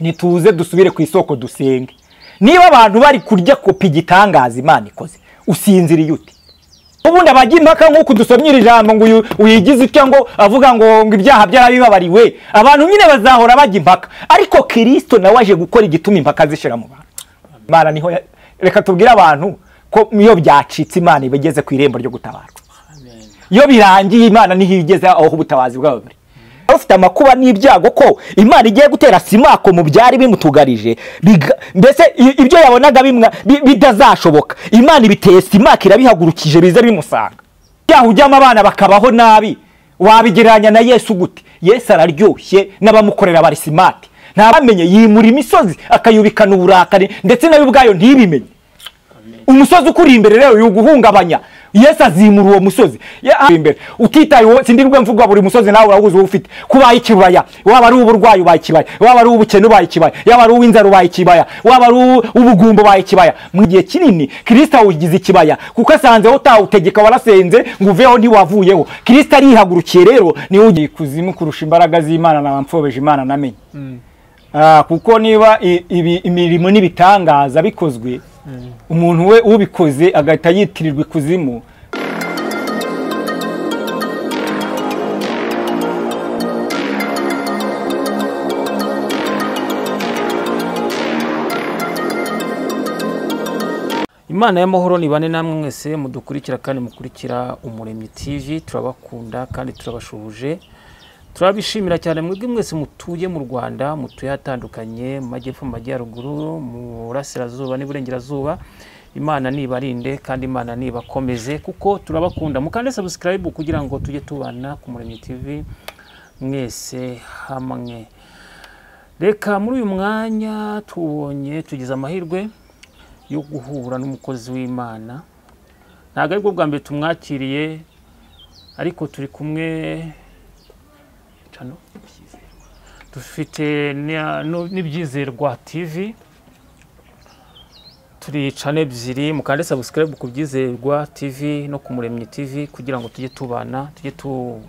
Nituze dusubire ku isoko dusenge. Niba abantu bari kurya kopi igitangaza Imana ikoze, usinziriye ute? Ubundi abajya impaka nk'uko dusomye iri jambo ngo uyigize utya ngo avuga ngo ibyaha byarabibabariwe, abantu nyine bazahora bajya impaka. Ariko Kristo nawe aje gukora igituma impaka zishira mu bantu. Imana niho, reka tubwire abantu ko iyo byacitse Imana ibageze ku irembo ryo gutabarwa. Iyo birangiye Imana niho igeze aho ubutabazi bwabo buri. Ufite amakuba n'ibyago ko Imana igiye gutera simako mu byari bimutugarije, mbese ibyo yabonaga bidazashoboka, Imana ibiteye simako irabihagurukije bize bimusanga. Yaho ujyamo abana bakabaho nabi, wabigereranya na Yesu gute? Yesu araryoshye n'abamukorera bari simati. Ntabamenye yimura imisozi akayubikana uburakari, ndetse nayo ubwayo ntibimenye. Umusozi ukuri imbere rero yuguhungabanya, Yesu azimura uwo musozi imbere utitaye uwo. Sindirwe mvuga buri musozi nawe urawuzi ufite kubaye ikibaya, waba ari uburwayi ubaye ikibaya, waba ari ubukene ubaye ikibaya, yaba ari uw'inzara ubaye ikibaya, waba ari ubugumbo ubaye ikibaya. Mu gihe kinini Kristo awugize ikibaya kuko asanze utawutegeka, warasenze ngo uveho ntiwavuyeho. Kristo arihagurukiye rero niwe ugiye kuzimu kurusha imbaraga z'Imana n'abamfobeje Imana namenye. Kuko niba imirimo n'ibitangaza bikozwe, umuntu we ubikoze agahita yitirirwa ikuzimu. Imana y'amahoro nibane namwe mwese mudukurikira kandi mukurikira Umuremyi TV, turabakunda kandi turabashuhuje. Turabishimira cyane mwebwe mwese mutuye mu Rwanda, mutuye hatandukanye, mu majyepfo, mu majyaruguru, mu burasirazuba n'iburengerazuba. Imana nibarinde kandi Imana nibakomeze kuko turabakunda. Mukande subscribe kugira ngo tujye tubana ku Muremyi TV mwese hamwe. Reka muri uyu mwanya tubonye tugize amahirwe yo guhura n'umukozi w'Imana. Ntabwo aribwo bwa mbere tumwakiriye, ariko turi kumwe dufite n'Ibyizerwa TV, turi channel ebyiri. Mukande subscribe ku Byizerwa TV no ku Muremyi TV kugira ngo tujye tubana, tujye tu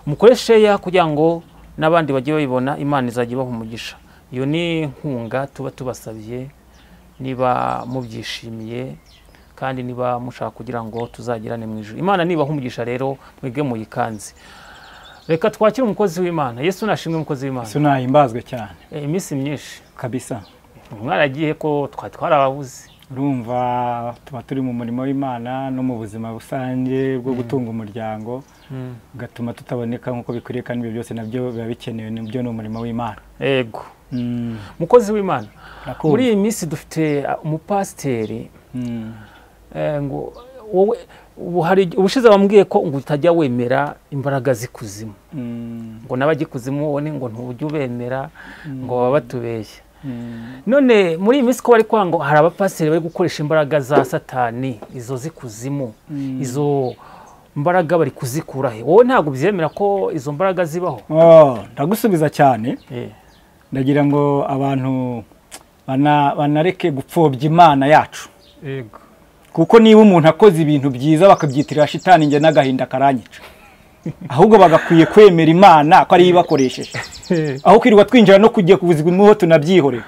mukoreshe ya kugira ngo n'abandi bajye babibona, Imana izajya ibaha umugisha. Iyo ni inkunga tuba tubasabye niba mubyishimiye kandi niba mushaka kugira ngo tuzagirane mu ijuru. Imana nibaha umugisha rero mwige muyikanze. Reka twakire umukozi w'Imana. Yesu nashimwe umukozi w'Imana. Yesu nahimbazwe cyane. Iminsi myinshi kabisa. Mwaragiye ko twarababuze. Urumva tuba turi mu murimo w'Imana no mu buzima busange bwo gutunga umuryango, gatuma tutaboneka nkuko bikwiriye, kandi ibyo byose nabyo biba bikenewe, nibyo ni umurimo w'Imana. Yego. Mukozi w'Imana, muri iyi minsi dufite umupasiteri ngo wowe ubushize bambwiye ko ngo utajya wemera imbaraga z'ikuzimu, ngo n'abagikuzimu ubone ngo ntujye ubemera, ngo baba batubeshya. None muri iyi minsi ko bari kwanga ngo hari abapasiteri bari gukoresha imbaraga za Satani, izo z'ikuzimu, izo mbaraga bari kuzikura he? Wowe ntabwo ubyemera ko izo mbaraga zibaho? Ndagusubiza cyane. Ndagira ngo abantu banareke gupfobya Imana yacu. Yego. Kuko niba umuntu akoze ibintu byiza bakabyitirira shitani, nge n'agahinda karanyica. Ahubwo bagakwiye kwemera Imana ko ari ibakoresheje. Aho kwirirwa twinjira no kujya kubuzima ho tunabyihorera.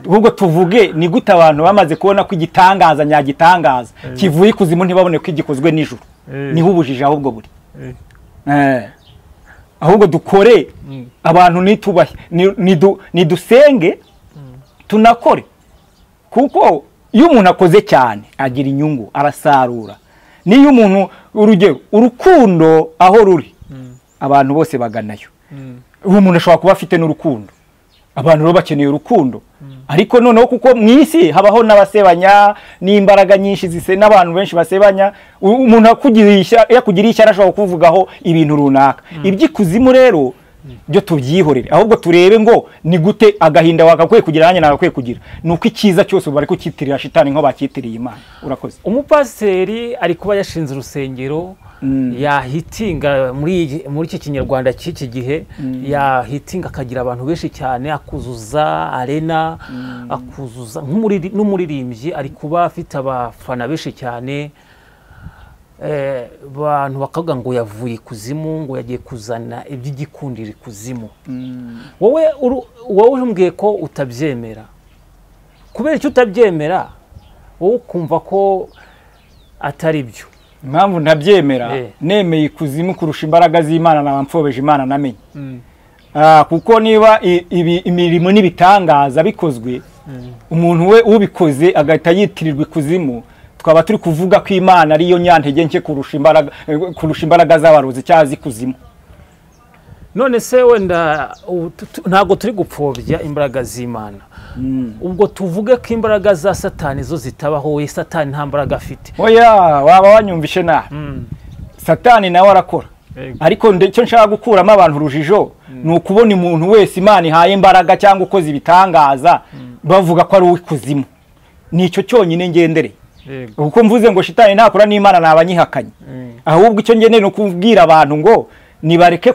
Ahubwo tuvuge ni gute abantu bamaze kubona ko igitangaza nyagitangaza kivuye ikuzimu ntibabone ko igikozwe nijoro. Niho ubujije ahubwo buri. Ahubwo dukore abantu nitubahe, nidusenge tunakore. Kuko iyo umuntu akoze cyane agira inyungu, arasarura. Niyo umuntu, urugero urukundo aho ruri abantu bose baganayo. Uwo muntu ashobora kuba afite n'urukundo, abantu rero bakeneye urukundo. Ariko noneho kuko mu isi habaho n'abasebanya n'imbaraga nyinshi zise n'abantu benshi basebanya, umuntu yakugiriye ishyari ashobora kuvugaho ibintu runaka. Iby'ikuzimu rero byo tubyihorere, ahubwo turebe ngo ni gute agahinda wakakwiye kugira nanjye nagakwiye kugira. Nuko icyiza cyose bari kucyitirira shitani nko bakitiriye Imana. Urakoze. Umupasiteri ari kuba yashinze urusengero, yahitinga muri iki kinyarwanda cy'iki gihe, yahitinga akagira abantu benshi cyane, akuzuza arena, akuzuza n'umuririmbyi ari kuba afite abafana benshi cyane. Abantu bakavuga ngo yavuye ikuzimu, ngo yagiye kuzana iby'igikundiro ikuzimu. Wowe umbwiye ko utabyemera. Kubera icyo utabyemera, wowe ukumva ko atari byo. Impamvu ntabyemera, nemeye ikuzimu kurusha imbaraga z'Imana naba mfobeje Imana namenye. Kuko niba imirimo n'ibitangaza bikozwe, umuntu we ubikoze agahita yitirirwa ikuzimu, twaba turi kuvuga ko Imana ariyo nyantege nke kurusha imbaraga z'abarozi cyangwa z'ikuzimu. None se wenda ntabwo turi gupfobya imbaraga z'Imana. Ubwo tuvuge ko imbaraga za Satani zo zitabaho, we Satani nta mbaraga afite. Oya, waba wanyumvishe nabi. Satani nawe arakora. Ariko icyo nshaka gukuramo abantu urujijo ni ukubona umuntu wese Imana ihaye imbaraga cyangwa ukoze ibitangaza bavuga ko ari uw'ikuzimu. Nicyo cyonyine ngendereye. Kuko mvuze ngo shitani ntakora n'Imana nabanyihakanye. Ahubwo icyo ngendereye ni ukubwira abantu ngo nibareke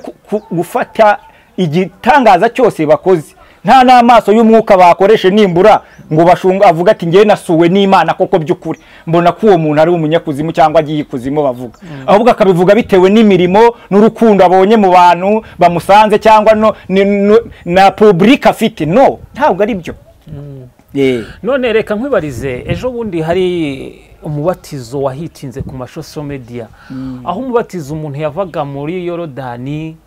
gufata igitangaza cyose bakoze, nta n'amaso y'umwuka bakoreshe nimbura ngo bashunga avuga ati ngiye nasuwe n'Imana koko by'ukuri mbona ko uwo muntu ari umunyakuzimu cyangwa agiye ikuzimu bavuga. Ahubwo akabivuga bitewe n'imirimo n'urukundo abonye mu bantu bamusanze cyangwa na public afite. No, ntabwo ari byo. None reka nkwibarize, ejo bundi hari umubatizo wahitinze ku ma social media, aho umubatizo umuntu yavaga muri Yorodani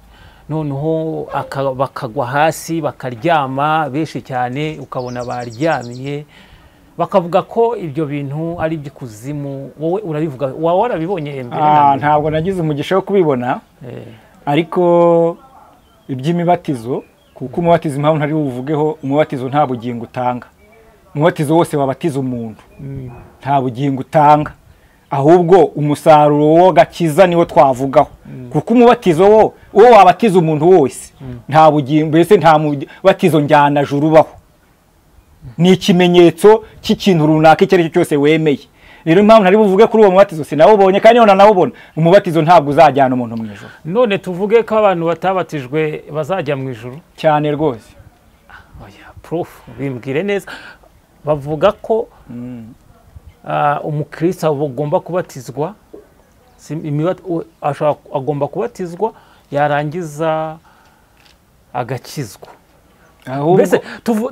noneho bakagwa hasi bakaryama benshi cyane, ukabona baryamiye, bakavuga ko ibyo bintu ari iby'ikuzimu. Wowe urabivuga, wawe warabibonye mbere? Ntabwo nagize umugisha wo kubibona, ariko iby'imibatizo, kuko umubatizo impamvu ntari buvugeho, umubatizo nta bugingo utanga. Umubatizo wose wabatiza umuntu nta bugingo utanga, ahubwo umusaruro w'agakiza niwo twavugaho. Kuko umubatizo wo uwo wabatiza umuntu wose nta bugingo, mbese nta mubatizo njyana juru ubaho. Ni ikimenyetso cy'ikintu runaka icyo ari cyo cyose wemeye. Rero impamvu ntari buvuge kuri uwo mubatizo sinawubonye, kandi none nawubona, umubatizo ntabwo uzajyana umuntu mu ijuru. None tuvuge ko abantu batabatijwe bazajya mu ijuru? Cyane rwose. Oya prof, bimbwire neza. Bavuga ko umukristo agomba kubatizwa, agomba kubatizwa yarangiza agakizwa. Mbese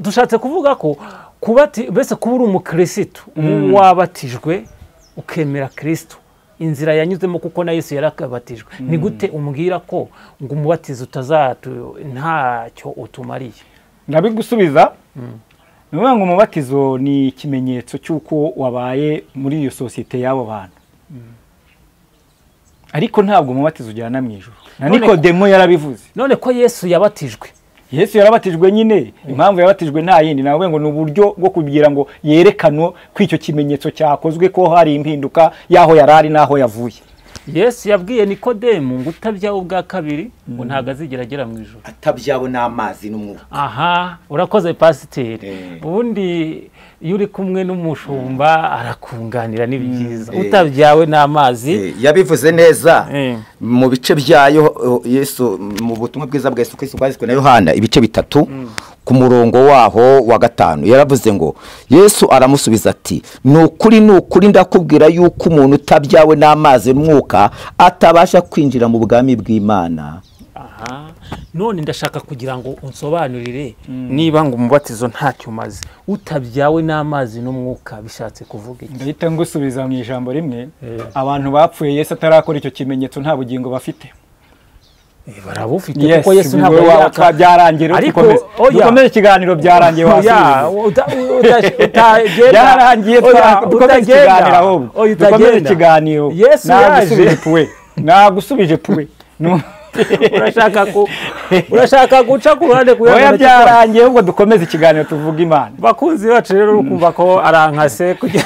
dushatse kuvuga ko mbese kuba uri umukristo wabatijwe ukemera Kristo inzira yanyuzemo, kuko na Yesu yarakabatijwe, ni gute umbwira ko ngo umubatizo utazatu ntacyo utumariye? Ndabigusubiza. Ni ngo umubatizo ni ikimenyetso cy'uko wabaye muri iyo sosiyete y'abo bantu. Ariko ntabwo umubatizo ujyana mu ijuru. Na Nikodemo yarabivuze. None ko Yesu yabatijwe? Yesu yarabatijwe nyine, impamvu yabatijwe nta yindi, nawe ngo ni uburyo bwo kugira ngo yerekane ko icyo kimenyetso cyakozwe, ko hari impinduka y'aho yarari n'aho yavuye. Yesu yabwiye Nikodemu ngo utabyawe ubwa kabiri ngo ntago azigera agera mu ijuru. Atabyawe n'amazi n'umwuka. Aha, urakoze pasiteri. Ubundi iyo uri kumwe n'umushumba arakunganira ni byiza. Utabyawe n'amazi. Yabivuze neza mu bice byayo Yesu mu butumwa bwiza bwa Yesu Kristo bwanditswe na Yohana ibice 3 ku murongo waho wa 5 yaravuze ngo Yesu aramusubiza ati ni ukuri ndakubwira yuko umuntu utabyawe n'amazi n'umwuka atabasha kwinjira mu bwami bw'Imana. Aha, none ndashaka kugira ngo unsobanurire niba ngo umubatizo ntacyo umaze, utabyawe n'amazi n'umwuka bishatse kuvuga iki? Ndahita ngusubiza mu ijambo rimwe, abantu bapfuye Yesu atarakora icyo kimenyetso nta bugingo bafite. Barabufite kuko Yesu ntabwo byarangiye. Dukomeze ikiganiro, byarangiye byarangiye, dukomeze ikiganiro ahubwo. Dukomeze ikiganiro. Yesu yaje. Nagusubije puwe. Urashaka guca ku ruhande kuya. Oya byarangiye, ahubwo dukomeze ikiganiro tuvuga Imana. Bakunzi bacu rero ukumva ko arankase kugira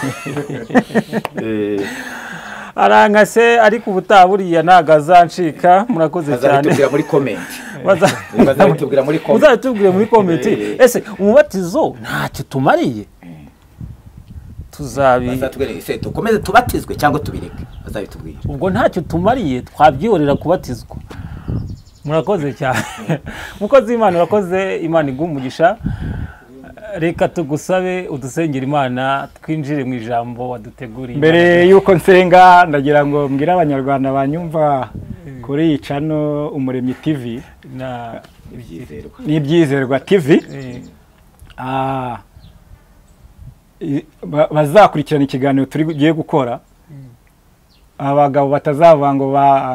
arankase, ariko ubutaha buriya ntago azancika. Murakoze cyane. Bazabitubwira muri comment. Bazabitubwira muri comment. Uzabitubwire muri comment. Ese umubatizo ntacyo tumariye? Bazatubwire ese dukomeze tubatizwe cyangwa tubireke? Bazabitubwira. Ubwo ntacyo tumariye twabyihorera kubatizwa. Murakoze cyane. Mukozi Imana, urakoze, Imana iguhe umugisha. Reka tugusabe udusengera Imana twinjire mu ijambo waduteguriye. Mbere yuko nsenga ndagira ngo mbwire abanyarwanda banyumva kuri iyi channel Umuremyi TV na n'Ibyizerwa TV, bazakurikirana ikiganiro tugiye gukora. Abagabo batazavuga ngo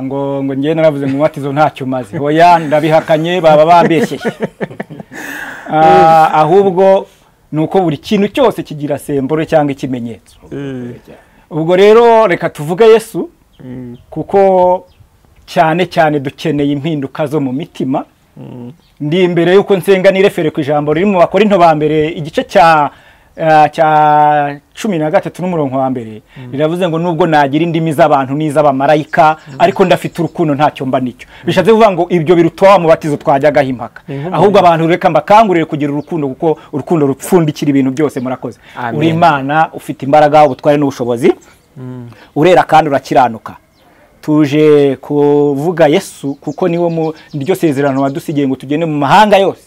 ngo ngiye naravuze mu mubatizo ntacyo maze, oya ndabihakanye, baba bambeshyeye. Ahubwo nuko buri kintu cyose kigira sembore cyangwa ikimenyetso. Ubwo rero reka tuvuge Yesu, kuko cyane cyane dukeneye impinduka zo mu mitima. Ndi imbere yuko nsenga nirefere ku ijambo riri mu Bakorinto ba mbere igice cya 13 n'umurongo wa mbere, riravuze ngo nubwo nagira indimi z'abantu n'iz'abamarayika ariko ndafite urukundo ntacyo mba nicyo. Bishatse kuvuga ngo ibyo biruta wa mubatizo twajyagaho impaka. Ahubwo abantu reka mbakangurire kugira urukundo, kuko urukundo rupfundikira ibintu byose. Murakoze. Uri Imana ufite imbaraga, ubutware n'ubushobozi, urera kandi urakiranuka. Tuje kuvuga Yesu kuko niwo niryo sezerano wadusigiye ngo tugende mu mahanga yose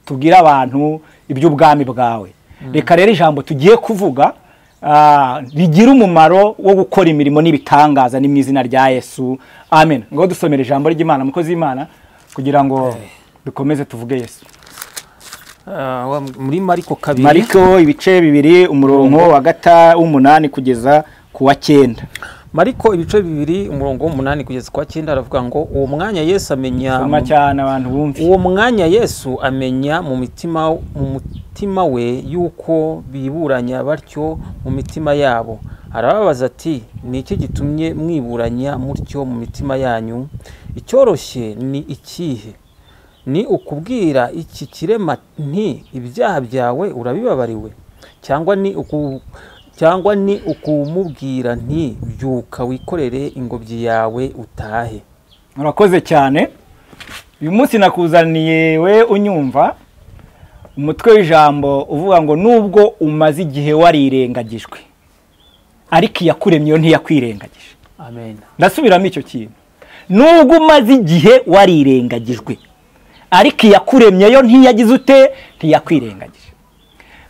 tubwire abantu iby'ubwami bwawe. Reka rero ijambo tugiye kuvuga rigira umumaro wo gukora imirimo n'ibitangaza ni mu izina rya Yesu. Amen. Ngo dusomere ijambo ry'Imana, mukozi w'Imana, kugira ngo dukomeze tuvuge Yesu. Muri Mariko 2, Mariko ibice 2 umurongo wa 8 kugeza ku wa 9. Mariko ibice 2 umurongo wa 8 kugeza kwa 9 aravuga ngo uwo mwanya Yesu amenya cyane abantu bumve. Uwo mwanya Yesu amenya mu mutima we yuko biburanya batyo mu mitima yabo. Arababaza ati ni iki gitumye mwiburanya mutyo mu mitima yanyu? Icyoroshye ni ikihe? Ni ukubwira iki kirema nti ibyaha byawe urabibabariwe, cyangwa ni ukumubwira nti byuka wikorere ingobyi yawe utahe. Murakoze cyane. Uyu munsi nakuzaniye we unyumva umutwe w'ijambo uvuga ngo nubwo umaze igihe warirengagijwe ariko iyakuremye yo ntiyakwirengagije. Amen. Ndasubiramo icyo kintu. Nubwo umaze igihe warirengagijwe ariko iyakuremye yo ntiyagize ute, ntiyakwirengagije.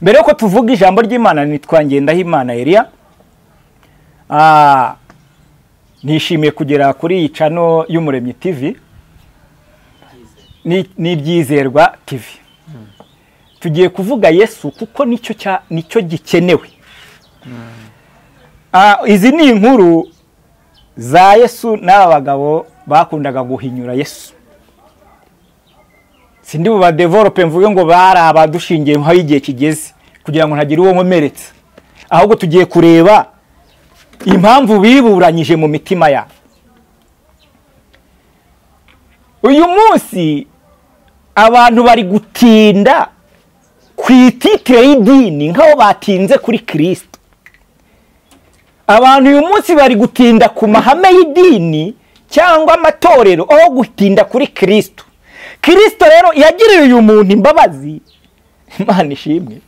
Mbere yuko tuvuga ijambo ry'Imana, nitwa Ngendahimana Elia. Nishimiye kugera kuri iyi channel y'Umuremyi TV n'Ibyizerwa TV. Tugiye kuvuga Yesu kuko nicyo gikenewe. Izi ni inkuru za Yesu n'aba bagabo bakundaga guhinyura Yesu. Sindi buba develope mvuge ngo bari abadushingiye nkaho igihe kigeze kugira ngo ntagire uwo nkomeretsa, ahubwo tugiye kureba impamvu biburanyije mu mitima yabo. Uyu munsi abantu bari gutinda ku ititire y'idini nkaho batinze kuri Kristo. Abantu uyu munsi bari gutinda ku mahame y'idini cyangwa amatorero aho gutinda kuri Kristo. Kristo rero yagiriye uyu muntu imbabazi. Imana ishimwe.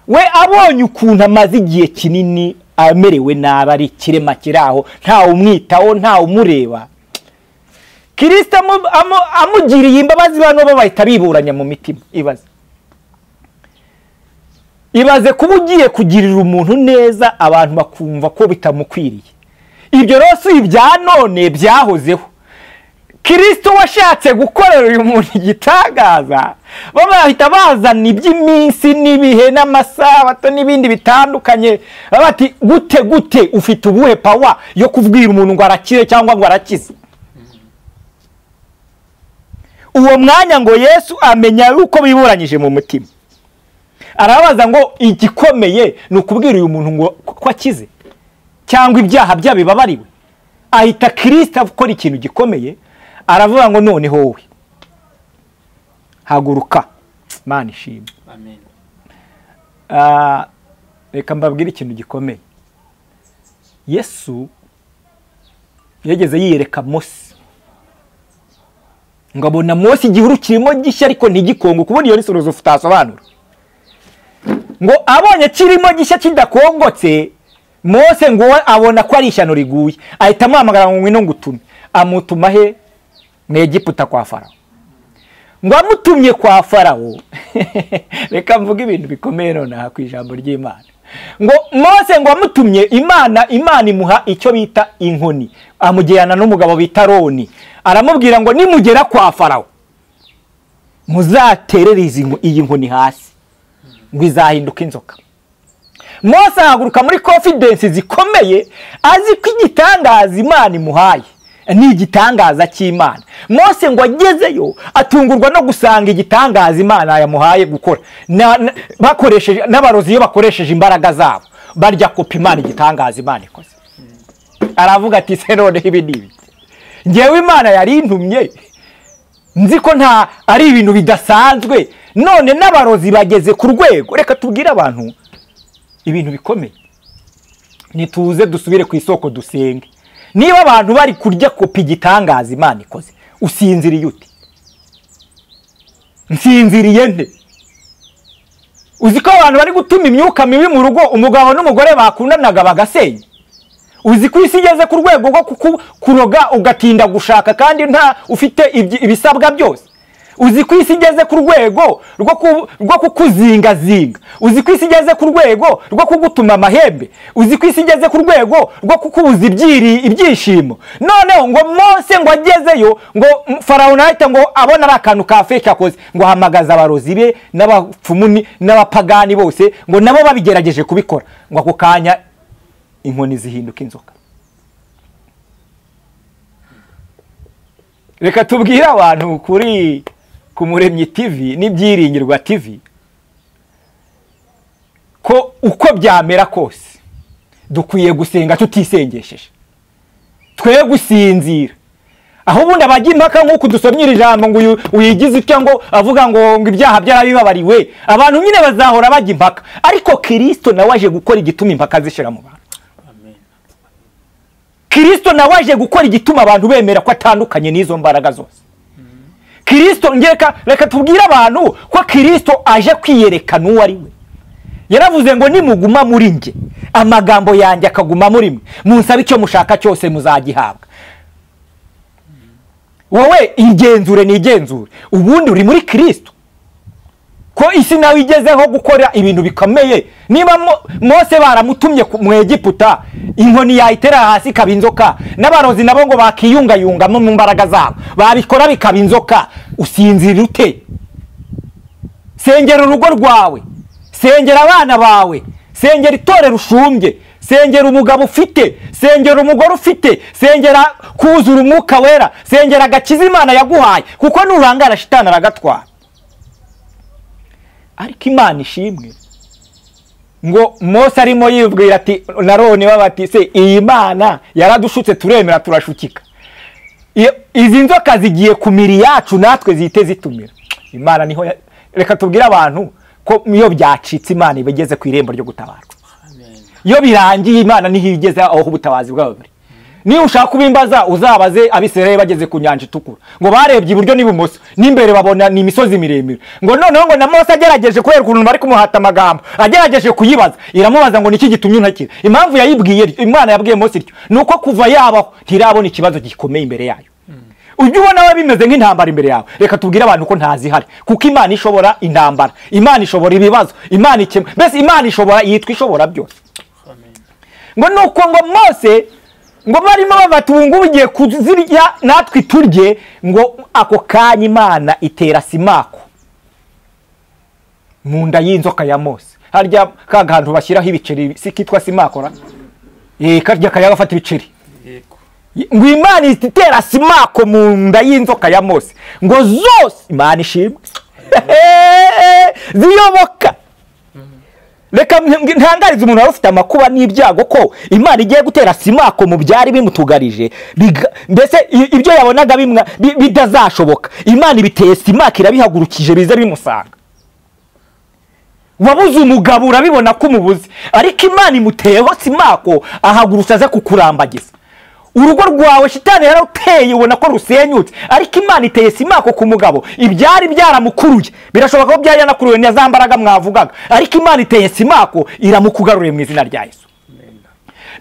We abonye ukuntu amaze igihe kinini amerewe nabi, ari kirema kiraho, nta umwitaho, nta umureba. Kristo amugiriye imbabazi, bano bo bahita biburanya mu mitima. Ibaze kuba ugiye kugirira umuntu neza abantu bakumva ko bitamukwiriye. Ibyo rero si ibya none, byahozeho. Kristo washatse gukorera uyu muntu igitangaza, bo bahita bazana iby'iminsi n'ibihe n'amasabato n'ibindi bitandukanye. Bati gute gute ufite ubuhe power yo kubwira umuntu ngo arakire cyangwa ngo arakize? Uwo mwanya ngo Yesu amenya yuko biburanyije mu mutima, arabaza ngo igikomeye ni ukubwira uyu muntu ngo ko akize cyangwa ibyaha bye bibabariwe. Ahita Kristo akora ikintu gikomeye, aravuga ngo noneho wowe haguruka. Imana ishimwe. Amen. Reka mbabwire ikintu gikomeye. Yesu yageze yiyereka Mose, ngo abona Mose igihuru kirimo gishya ariko ntigikongo, kubona iyo ni sorozo utasobanura. Ngo abonye kirimo gishya kidakongotse, Mose ngo abona ko ari ishyano riguye, ahita amuhamagara ngo ngwino ngutume. Amutuma he? Mu Egiputa kwa Farawo. Ngo amutumye kwa Farawo, reka mvuge ibintu bikomeye nonaha ku ijambo ry'Imana. Ngo Mose ngo amutumye, Imana imuha icyo bita inkoni, amujyana n'umugabo bita Aroni, aramubwira ngo nimugera kwa Farawo muzaterere iyi nkoni hasi ngo izahinduka inzoka. Mose ahaguruka muri confidence zikomeye, azi ko igitangaza Imana imuhaye ni igitangaza cy'Imana. Mose ngo agezeyo atungurwa no gusanga igitangaza Imana yamuhaye gukora, bakoresheje n'abarozi, iyo bakoresheje imbaraga zabo barya kopi Imana igitangaza Imana ikoze. Aravuga ati se noneho ibi ni ibiki? Njyewe Imana yari intumye nzi ko nta ari ibintu bidasanzwe, none n'abarozi bageze ku rwego. Reka tubwire abantu ibintu bikomeye, nituze dusubire ku isoko dusenge. Niba abantu bari kurya kopi igitangaza Imana ikoze, usinziriye ute? Nsinziriye nte? Uzi ko abantu bari gutuma imyuka mibi mu rugo, umugabo n'umugore bakundanaga bagasenya? Uzi ko isi igeze ku rwego rwo kuroga ugatinda gushaka kandi nta ufite ibisabwa byose? Uzi ko isi igeze ku rwego rwo kukuzingazinga? Uzi ko isi igeze ku rwego rwo kugutuma amahembe? Uzi ko isi igeze ku rwego rwo kukubuza ibyishimo? Noneho ngo Mose ngo agezeyo, ngo Farawo nahita ngo abona ari akantu ka fake akoze, ngo ahamagaza abarozi be n'abapfumu n'abapagani bose, ngo nabo babigerageje kubikora, ngo ako kanya inkoni zihinduka inzoka. Reka tubwire abantu kuri ku Muremyi TV n'Ibyiringirwa TV ko uko byamera kose dukwiye gusenga tutisengesheje, twe gusinzira. Aho ubundi abajya impaka nk'uko dusomye iri jambo ngo uyigize utya ngo avuga ngo ibyaha byarabibabariwe, abantu nyine bazahora bajya impaka, ariko Kristo nawe aje gukora igituma impaka zishira mu bantu. Kristo nawe aje gukora igituma abantu bemera ko atandukanye n'izo mbaraga zose. Kristo ngeka, reka tubwire abantu ko Kristo aje kwiyerekana uwo ari we. Yaravuze ngo nimuguma muri nge, amagambo yanjye akaguma muri mwe, munsabe icyo mushaka cyose muzagihabwa. Wowe igenzure nigenzure, ubundi uri muri Kristo. Ko isi nawe igezeho gukora ibintu bikomeye. Niba Mose baramutumye mu Egiputa, inkoni yayitera hasi ikaba inzoka, n'abarozi nabo ngo bakiyungayungamo mu mbaraga zabo babikora bikaba inzoka, usinzira ute? Sengera urugo rwawe, sengera abana bawe, sengera itorero ushumbye, sengera umugabo ufite, sengera umugore ufite, sengera kuzura umwuka wera, sengera agakiza Imana yaguhaye, kuko nurangara shitani aragatwara. Ariko Imana ishimwe, ngo Mose arimo yibwira ati na Aroni bati se iyi Mana yaradushutse turemera turashukika, izi nzoka zigiye kumira yacu natwe zihite zitumira. Imana niho reka tubwire abantu ko iyo byacitse Imana ibigeze ku irembo ryo gutabarwa. Iyo birangiye Imana niho igeze aho ubutabazi bwabo buri. Niba ushaka kubimbaza uzabaze Abisirayeli bageze ku nyanja itukura, ngo barebye iburyo n'ibumoso n'imbere babona ni imisozi miremire. Ngo noneho ngo na Mose agerageje kubera ukuntu bari kumuhata amagambo, agerageje kuyibaza, iramubaza ngo niki gitumye untakira. Impamvu yayibwiye, Imana yabwiye Mose ityo, nuko kuva yabaho ntirabona ikibazo gikomeye imbere yayo. Ujye ubona we bimeze nk'intambara imbere yawe, reka tubwire abantu ko ntazihari, kuko Imana ishobora intambara, Imana ishobora ibibazo, Imana ikemura, mbese Imana ishobora, yitwa ishobora byose. Ngo nuko ngo Mose ngo barimo bavata ubu ngubu ugiye kuzirya natwe turye, ngo ako kanya Imana itera simako mu nda y'inzoka ya Mose. Harya ka hantu bashyiraho ibiceri si kitwa simako ra? Karya kajya gafata ibiceri. Ngo Imana itera simako mu nda y'inzoka ya Mose, ngo zose Imana ishimwe ziyoboka. Reka ntangarize umuntu wari ufite amakuba n'ibyago ko Imana igiye gutera simako mu byari bimutugarije, mbese ibyo yabonaga bidazashoboka, Imana ibiteye simako irabihagurukije bize bimusanga. Wabuze umugabo urabibona ko umubuze, ariko Imana imuteyeho simako ahagurutsa aza kukurambagiza. Urugo rwawe shitani yararuteye ubona ko rusenyutse, ariko Imana iteye simako ku mugabo, ibyari byaramukuruye, birashoboka ko byari yanakuruye na za mbaraga mwavugaga, ariko Imana iteye simako iramukugaruriye mu izina rya Yesu.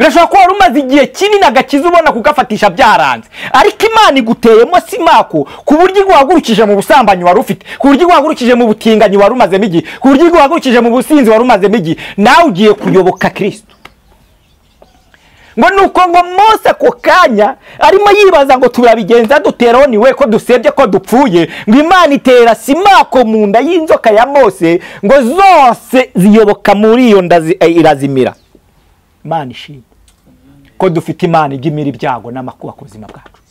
Birashoboka ko wari umaze igihe kinini agakiza ubona kugafatisha byaranze, ariko Imana iguteyemo simako ku buryo iguhagurukije mu busambanyi wari ufite, ku buryo iguhagurukije mu butinganyi wari umazemo igihe, ku buryo iguhagurukije mu businzi wari umazemo igihe, nawe ugiye kuyoboka Kristo. Ngo nuko ngo Mose ako kanya arimo yibaza ngo turabigenza duteraho niwe ko dusebye ko dupfuye, ngo Imana itera simako mu nda y'inzoka ya Mose, ngo zose ziyoboka muri iyo nda irazimira. Imana ishimwe ko dufite Imana ijya imira ibyago n'amakuba ku buzima bwacu.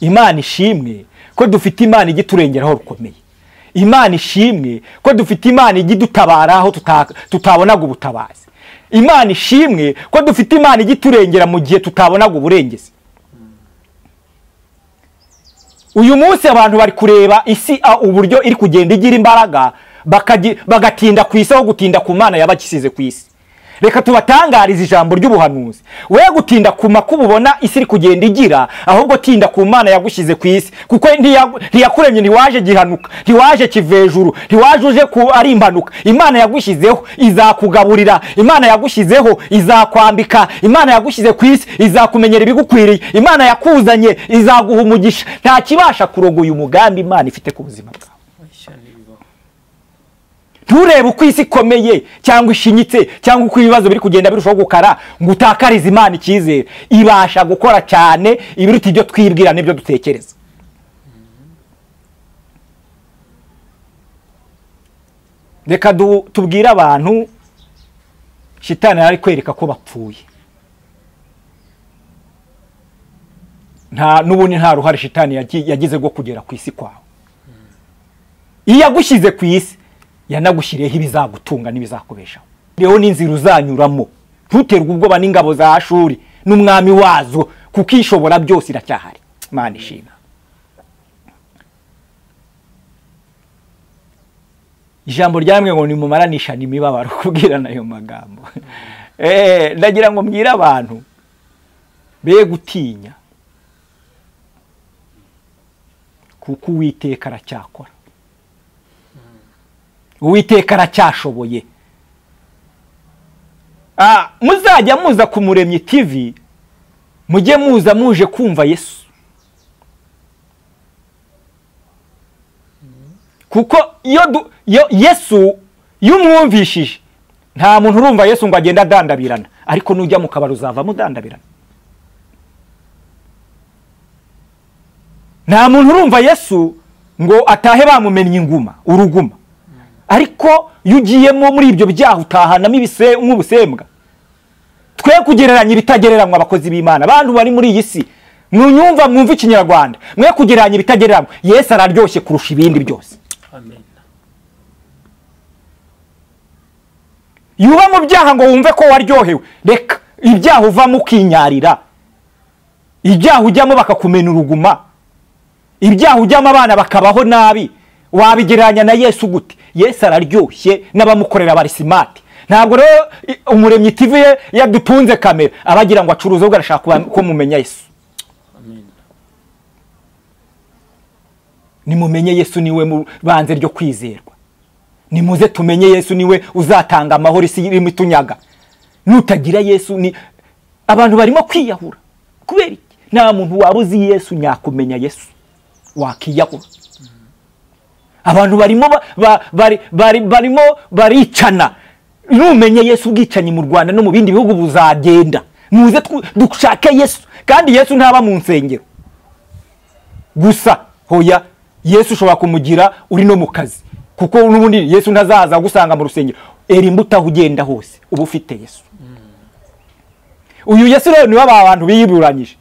Imana ishimwe ko dufite Imana ijya iturengeraho rukomeye. Imana ishimwe ko dufite Imana ijya idutabara aho tutabonaga ubutabazi. Imana ishimwe ko dufite Imana ijya iturengera mu gihe tutabonaga uburengezi. Uyu munsi abantu bari kureba isi uburyo iri kugenda igira imbaraga, bagatinda ku isi aho gutinda ku Mana yabakisize ku isi. Reka tubatangarize ijambo ry'ubuhanuzi. We gutinda ku makuba ubona isi iri kugenda igira, ahubwo tinda ku Mana yagushyize ku isi, kuko ntiyakuremye, ntiwaje gihanuka, ntiwaje kivejuru, ntiwaje uje ku ari impanuka. Imana yagushyizeho izakugaburira, Imana yagushyizeho izakwambika, Imana yagushyize ku isi izakumenyera ibigukwiriye, Imana yakuzanye izaguha umugisha. Nta kibasha kurogoya umugambi Imana ifite ku buzima bwawe. Nturebe uko isi ikomeye cyangwa ishinyitse cyangwa uko ibibazo biri kugenda birushaho gukara ngo utakarize Imana icyizere. Ibasha gukora cyane ibiruta ibyo twibwira n'ibyo dutekereza. Reka tubwire abantu shitani ari kwereka ko bapfuye. Nta n'ubundi nta ruhare shitani yagize rwo kugera ku isi kwawe. Iyo yagushyize ku isi yanagushyiriyeho ibizagutunga n'ibizakubeshaho. Rero n'inzira uzanyuramo, ntuterwe ubwoba n'ingabo za Ashuri n'umwami wazo, kuko ishobora byose iracyahari. Imana ishimwe. Ijambo ryamwe ngo nimumaranisha n'imibabaro kubwirana ayo magambo. Ndagira ngo mbwire abantu be gutinya, kuko Uwiteka aracyakora. Uwiteka aracyashoboye. Muzajya muza ku Muremyi TV, mujye muza muje kumva Yesu. Kuko iyo Yesu yumwumvishije, nta muntu urumva Yesu ngo agenda adandabirana, ariko nujya mu kabari uzavamo udandabirana. Nta muntu urumva Yesu ngo atahe bamumennye inguma, uruguma. Ariko iyo ugiyemo muri ibyo byaha utahanamo nk'ubusembwa. Twe kugereranya ibitagereranywa abakozi b'Imana, abantu bari muri iyi si, mwumva mwumva ikinyarwanda, mwe kugereranya ibitagereranywa. Yesu araryoshye kurusha ibindi byose. Amen. Yuba mu byaha ngo wumve ko waryohewe, reka ibyaha uvamo ukinyarira, ibyaha ujyamo bakakumena uruguma, ibyaha ujyamo abana bakabaho nabi, wabigereranya na Yesu gute? Yesu araryoshye n'abamukorera bari smart. Ntabwo rero Umuremyi TV ye yadutunze kamera abagira ngo acuruze, ubwo arashaka ko mumenya Yesu. Amen. Nimumenye Yesu niwe mu banze ryo kwizerwa. Nimuze tumenye Yesu niwe uzatanga amahoro isi irimo itunyaga. Nutagira Yesu ni abantu barimo kwiyahura. Kubera iki? Nta muntu wabuzi Yesu nyakumenya Yesu wakiyahura. Abantu barimo barimo baricana. Numenye Yesu ubwicanyi mu Rwanda no mu bindi bihugu buzagenda. Muze dushake Yesu, kandi Yesu ntaba mu nsengero gusa. Hoya, Yesu ushobora kumugira uri no mu kazi, kuko n'ubundi Yesu ntazaza gusanga mu rusengero. Era imbuto aho ugenda hose uba ufite Yesu. Uyu Yesu rero niwe aba bantu biyiburanyije.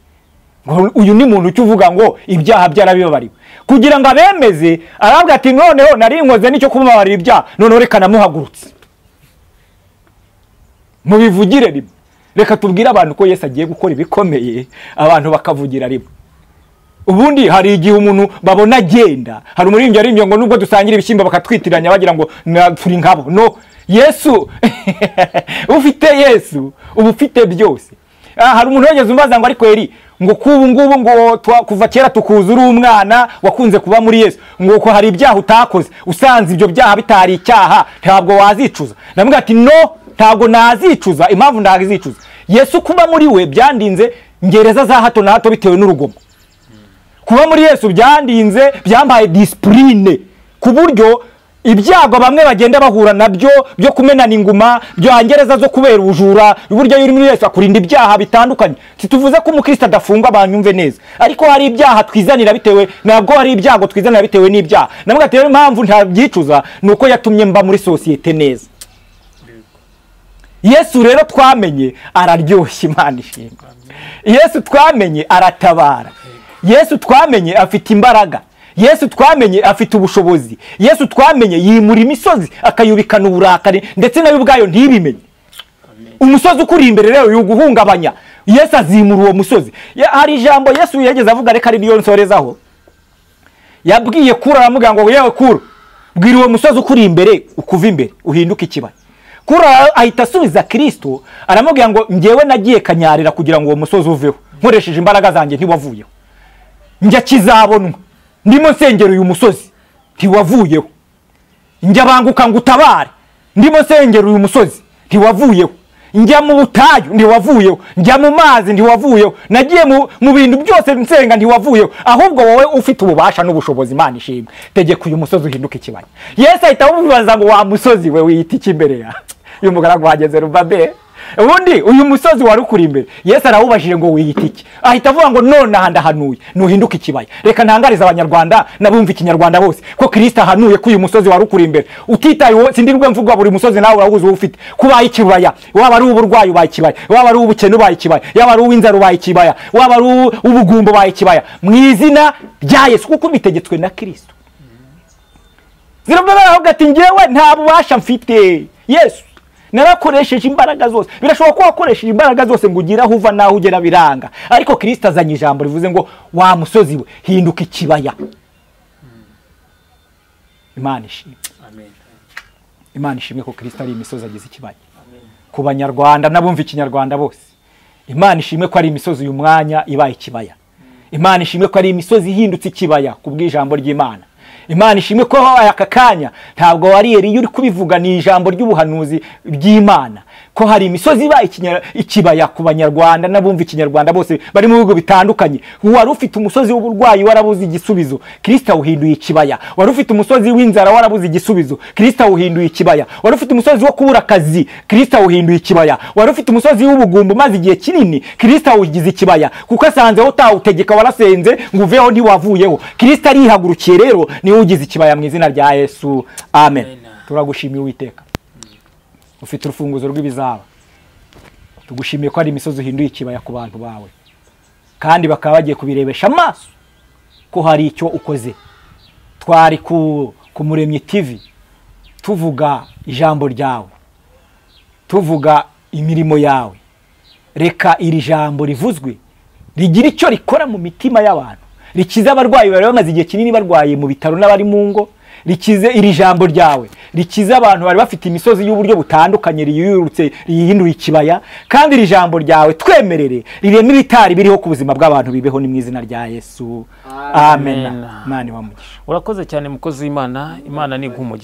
Ngo uyu ni muntu ucyuvuga ngo ibyaha byarabibabariwe, kugira ngo abemeze arabwa ati noneho nari nkoze nicyo kumubabarira ibyaha, noneho reka namuhagurutse. Mubivugire rimwe. Reka tubwire abantu ko Yesu agiye gukora ibikomeye, abantu bakavugira rimwe. Ubundi hari igihe umuntu babona agenda, hari umuririmbyi aririmbye ngo nubwo dusangira ibishyimbo bakatwitiranya bagira ngo turi nkabo. No, Yesu ufite Yesu uba ufite byose. Hari umuntu wegeze umbaza ngo ariko Eri, ngo kubu ngubu ngo kuva kera tukuza uri umwana wakunze kuba muri Yesu, ngo ko hari ibyaha utakoze, usanze ibyo byaha bitari icyaha ntabwo wazicuza. Ndamubwira ati no, ntabwo nazicuza. Impamvu ndazicuza, Yesu kuba muri we byandinze ngereza za hato na hato bitewe n'urugomo. Kuba muri Yesu byandinze, byambaye discipline ku buryo ibyago bamwe bagenda bahura nabyo byo kumenana inguma, byo angereza zo kubera ubujura, uburyo yuri muri Yesu akurinda ibyaha bitandukanye. Situvuze ko umukristo adafungwa, abanyumve neza, ariko hari ibyaha twizanira bitewe nabwo, hari ibyago twizanira bitewe n'ibyaha. Namwe ati rero impamvu ntabyicuza nuko yatumye mba muri societe neza. Yesu rero twamenye araryoshye, Imana ishimwe. Yesu twamenye aratabara. Yesu twamenye afite imbaraga. Yesu twamenye afite ubushobozi. Yesu twamenye yimura imisozi akayubikana uburakari, ndetse nayo ubwayo ntibimenye. Umusozi ukuri imbere rero yuguhungabanya, Yesu azimura uwo musozi. Hari ijambo Yesu yageze avuga, reka ari nsorezaho. Yabwiye Kuro, aramubwira ngo yewe Kuro, bwira uwo musozi ukuri imbere ukuva imbere uhinduke ikibaya. Kuro ahita asubiza Kristo aramubwira ngo njyewe nagiye kanyarira kugira ngo uwo musozi uveho, nkoresheje imbaraga zanjye ntiwavuyeho. Njya kizabonwa ndimo nsengera uyu musozi ntiwavuyeho. Njya banguka ngo utabare ndimo nsengera uyu musozi ntiwavuyeho. Njya mu butayu ntiwavuyeho, njya mu mazi ntiwavuyeho, nagiye mu bintu byose nsenga ntiwavuyeho. Ahubwo wowe ufite ububasha n'ubushobozi, Imana ishimwe, tegeka uyu musozi uhinduke ikibaya. Yesu ahita amubaza ngo wa musozi we wiyita iki imbere yawe? Uyu mugaragu wageze Rubabe. Ubundi uyu musozi wari ukuri imbere, Yesu arawubajije ngo wiyita iki? Ahita avuga ngo none aha ndahanuye nuhinduke ikibaya. Reka ntangarize abanyarwanda n'abumva ikinyarwanda bose ko Kristo ahanuye ko uyu musozi wari ukuri imbere. Utitaye sindirwe mvuga buri musozi nawe urawuzi ufite. Kubaye ikibaya, waba ari uburwayi ubaye ikibaya, waba ari ubukene ubaye ikibaya, yaba ari uw'inzara ubaye ikibaya, waba ari ubugumbo ubaye ikibaya, mu izina rya Yesu, kuko bitegetswe na Kristo. Zirabara avuga ati njyewe nta bubasha mfite. Yesu narakoresheje imbaraga zose. Birashoboka ko wakoresheje imbaraga zose ngo ugire aho uva naho ugera biranga, ariko Kristo azanye ijambo rivuze ngo wa musozi we hinduka ikibaya. Imana ishimwe. Amen. Imana ishimwe ko Kristo ari imisozi agize ikibaya. Ku banyarwanda n'abumva ikinyarwanda bose, Imana ishimwe ko ari imisozi uyu mwanya ibaye ikibaya. Imana ishimwe ko ari imisozi ihindutse ikibaya kubw'ijambo ry'Imana. Imana ishimwe ko aka kanya ntabwo wari Eliya uri kubivuga, ni ijambo ry'ubuhanuzi ry'Imana, ko hari imisozi ibaye ikibaya ku banyarwanda n'abumva ikinyarwanda bose bari mu bihugu bitandukanye. Wari ufite umusozi w'uburwayi warabuze igisubizo, Kristo awuhinduye ikibaya. Wari ufite umusozi w'inzara warabuze igisubizo, Kristo awuhinduye ikibaya. Wari ufite umusozi wo kubura akazi, Kristo awuhinduye ikibaya. Wari ufite umusozi w'ubugumbo maze igihe kinini, Kristo awugize ikibaya, kuko asanze utawutegeka, warasenze ngo uveho ntiwavuyeho. Kristo arihagurukiye rero ni ugize ikibaya mu izina rya Yesu. Amen. Turagushimiye Uwiteka, ufite urufunguzo rw'ibizaba. Tugushimiye ko ari imisozi uhinduye ikibaya ku bantu bawe, kandi bakaba bagiye kubirebesha amaso ko hari icyo ukoze. Twari ku Muremyi TV tuvuga ijambo ryawe, tuvuga imirimo yawe. Reka iri jambo rivuzwe rigira icyo rikora mu mitima y'abantu, rikize abarwayi bari bamaze igihe kinini barwaye mu bitaro n'abari mu ngo. Rikize iri jambo ryawe, rikize abantu bari bafite imisozi y'uburyo butandukanye riyurutse rihinduye ikibaya. Kandi iri jambo ryawe twemerere rireme ibitari biriho ku buzima bw'abantu bibeho, ni mu izina rya Yesu. Amen. Imana ibamugisha. Urakoze cyane mukozi w'Imana. Imana ni iguha,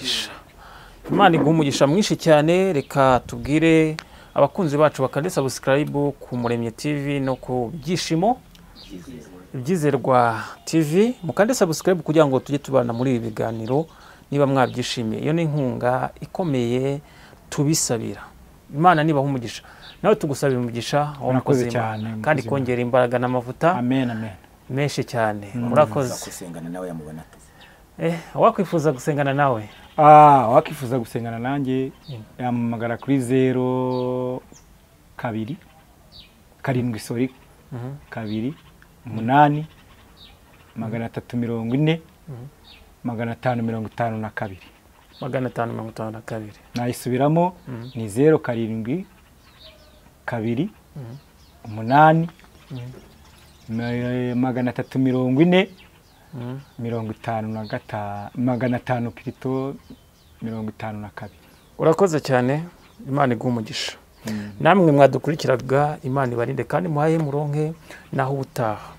Imana iguha umugisha mwinshi cyane. Reka tubwire abakunzi bacu bakande subscribe ku Muremyi TV no ku Byishimo Ibyizerwa TV, mukande subscribe kugira ngo tujye tubana muri ibi biganiro niba mwabyishimiye. Iyo ni inkunga ikomeye tubisabira. Imana nibaha umugisha, nawe tugusabira umugisha Murakoze cyane, kandi kongera imbaraga n'amavuta. Amen, amen. Menshi cyane. Murakoze. Gusengana nawe yamubona. Wakwifuza gusengana nawe? Wakwifuza gusengana nanjye yampamagara kuri 0 2 7 sorry 2 8 340 552. 552. Nayisubiramo ni 0 7 2 8 340 55 500 pirito 52. Urakoze cyane, Imana iguhe umugisha. Namwe mwadukurikiraga, Imana ibarinde kandi muhaye muronke naho ubutaha.